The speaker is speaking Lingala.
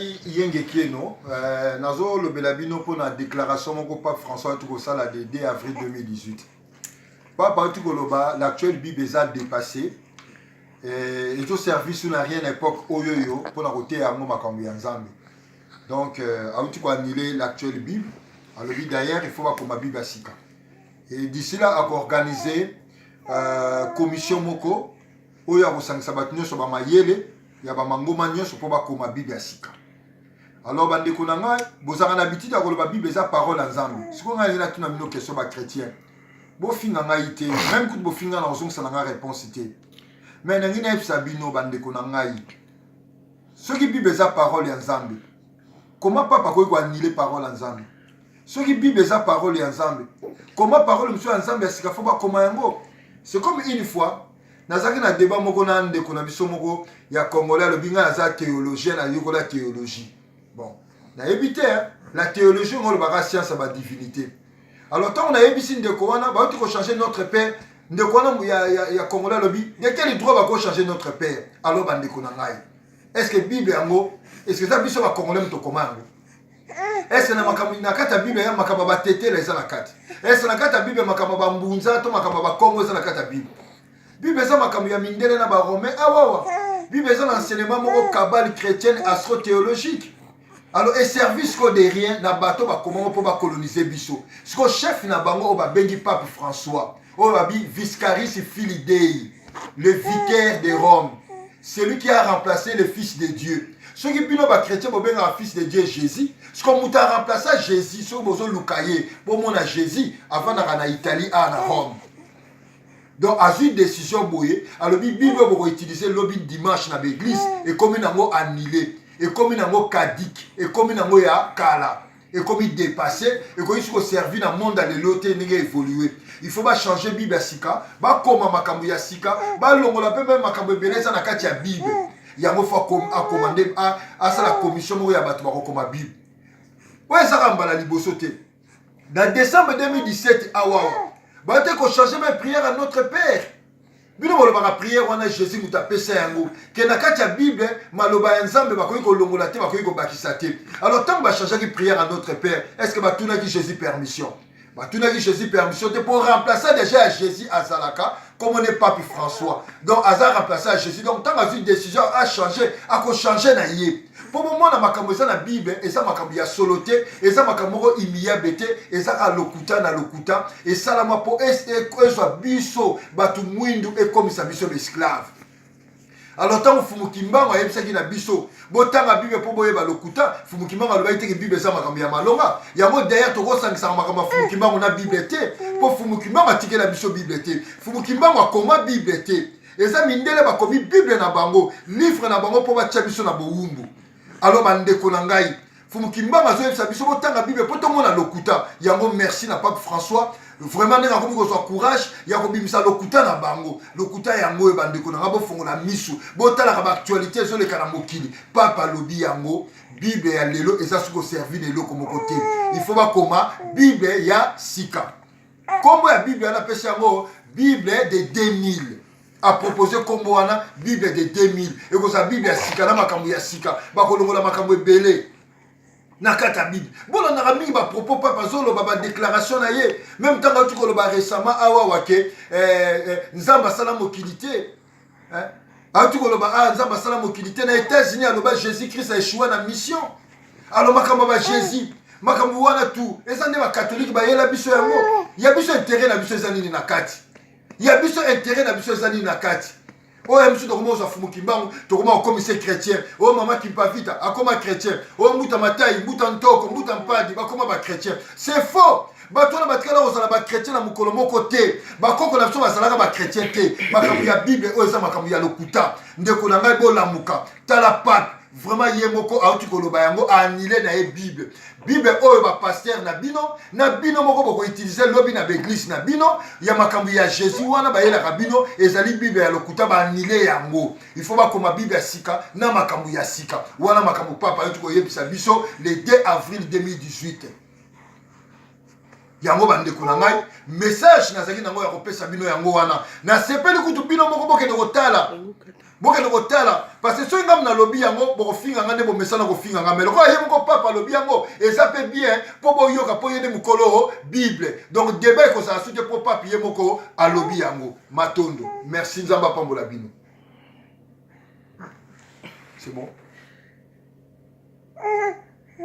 Yenge Kieno, nazolobela bino mpona déclaration moko Pape François auti kosala le 2 avril 2018. Pape auti koloba l'actuelle Bible eza dépassée, ezoservi su na rien na époque oyo oyo mpona koteya yango makambo ya Nzambe. Donc auti koannuler l'actuelle Bible, alobi d'ailleurs il faut bakoma Bible ya sika. Et d'ici là akoorganiser commission moko oyo akosangisa bato nyonso bamayele ya bamangoma nyonso mpo bakoma Bible ya sika. Alors bandeko na ngai, bozalaka na habitude ya koloba Bible eza parole ya Nzambe. Sikoyo ngai natuna bino question, bachrétien, bofinga ngai te, même kutu bofinga na kozongisa na ngai réponse te, mais nangi nayebisa bino, bandeko na ngai, soki Bible eza parole ya Nzambe, comment papa akoki koannuler parole ya Nzambe? Soki Bible eza parole ya Nzambe, comment parole mosusu ya Nzambe ya sika faut bakoma yango? C'est comme une fois nazalaki na débat moko na ndeko na biso moko ya Congolais, alobi ngai naza théologien, nayekola théologie. Bon, nayebi te la théologie ngo olobaka science ya badivinité. Alors ntango nayebisi ndeko wana bauti kochanger Notre Père, ndeko wana ya Congolais alobi: de quel droit bakochanger Notre Père? Alors bandeko na ngai, est ce que Bible yango, est ce que eza biso Bacongolais moto okoma yango? Est-ce na makambo na kati ya Bible ya makambo ya batetela eza na kati? Est-ce na kati ya Bible makambo ya bambunza to makambo ya Bakongo eza na kati ya Bible? Bible eza makambo ya mindele na Baromain awawa. Bible eza na enseignement moko cabale chrétienne astrothéologique. Alors eservi siko de rien na bato bakomango mpo bakolonize biso. Siko chef na bango oyo babengi Pape François, oyo babi Vicarius Filii Dei, le vicaire de Rome, celui qui a remplacé le Fils de Dieu. Soki bino bachrétien bobengaka Fils de Dieu Jésus, siko moto aremplaça Jésus, soki bozoluka ye bomona Jésus, avandaka na Italie a na Rome. Donc azwi décision boye, alobi Bible oyo bokoutiliser lobi dimanche na baeglise ekomi nango annulé, ekomi nango caduc, ekomi nango ya kala, ekomi dépassé, ekoki soki koservi na monde ya lelo te. Ndenge évolue, il faut bachanger Bible ya sika, bakoma makambo ya sika, balongola mpe mpe makambo ebele eza na kati ya Bible yango. Faut akoma nde asala commission moko ya bato bakokoma Bible oyo. Ezaka mbala liboso te. Na décembre 2017 awawa bate kochanger même prière à Notre Père. Bino bolobaka prière wana Jésus moto apesa yango, ke na kati ya Bible maloba ya Nzambe bakoki kolongola te, bakoki kobakisa te. Alors ntango bachangeaki prière à Notre Père, est ce que batunaki Jésus permission? Batunaki Jésus permission te, pour remplacer déjà ya Jésus azalaka komone Pape François. Donc aza remplacer ya Jésus. Donc ntango azwi décision achanger, akochanger na ye mpo bomona makambo eza na Bible eza makambo ya solo te, eza makambo moko immuable te, eza kaka lokuta na lokuta esalama mpo ezwa biso bato mwindu, ekomisa biso baesclave. Alors ntango Fumu Kimbangu ayebisaki na biso botanga Bible mpo boyeba lokuta, Fumu Kimbangu alobaki teke Bible eza makambo ya malonga yango. D'ailleurs tokosangisaka makambo ya Fumu Kimbangu na Bible te, mpo Fumu Kimbangu atikela biso Bible te, Fumu Kimbangu akoma Bible te. Eza mindele bakomi Bible na bango, livre na bango, mpo batia biso na bowumbu. Alors bandeko na ngai, Fumu Kimbangu azoyebisa biso botanga Bible mpo tomona lokuta yango. Merci na Pape François, vraiment, ndenge akomi kozwa courage ya kobimisa lokuta na bango. Lokuta yango oyo, bandeko na ngai, bofongola misu, botalaka baactualité ezoleka na mokili. Pape alobi yango, Bible ya lelo eza soki koservi na eloko moko te, il faut bakoma Bible ya sika. Nkombo ya Bible wana apesi yango Bible de 2000. Apropose nkombo wana Bible de 2000. Ekozala Bible ya sika na makambo ya sika, bakolongola makambo ebele na kati ya Bible. Bolandaka mingi bapropos Pape azoloba, badéclaration na ye. Même ntango auti koloba récemment awa wake Nzambe asala mokili te, eh? Auti koloba ah, Nzambe asala mokili te. Na États-Unis aloba Jésus Christ aéchoué na mission. Alors makambo ya baJésus, makambo wana tu eza nde bakatholike bayela biso yango. Ya biso intérêt na biso eza nini na kati? Ya biso intérêt na biso eza nini na kati oyo? Ya biso tokoma kozwa Fumu Kimbangu, tokoma kokomisa chrétien. Oyo mama Kimpavita akoma chrétien, oyo mbuta Matai, mbuta Ntoko, mbuta Mpadi bakoma bachrétien. C'est faux. Bato wana batikala kozala bachrétien na mokolo moko te. Bakoko na biso bazalaka bachrétien te. Makambo ya Bible oyo eza makambo ya lokuta. Ndeko na ngai, bolamuka. Tala Pape, vraiment, ye moko auti koloba yango, annuler na ye Bible. Bible oyo bapasteur na bino na bino moko bokoutiliser lobi na baeglise na bino ya makambo ya Jésus wana bayelaka bino, ezali Bible ya lokuta. Baannuler yango, il faut bakoma Bible ya sika na makambo ya sika wana. Makambo Papa auti koyebisa biso le 2 avril 2018 yango. Bandeko na ngai, message nazalaki nango ya kopesa bino yango wana. Nasepeli kutu bino moko bokende kotala. Bokende kotala, parce que soki ngai nalobi yango, bokofinga nga nde bomesana kofinga nga. Mais lokola ye moko papa alobi yango, eza mpe bien mpo boyoka, mpo ye nde mokolo Bible. Donc débat ekozala soki mpo pape ye moko alobi yango. Matondo, merci, Nzambe apambola bino. C'est bon.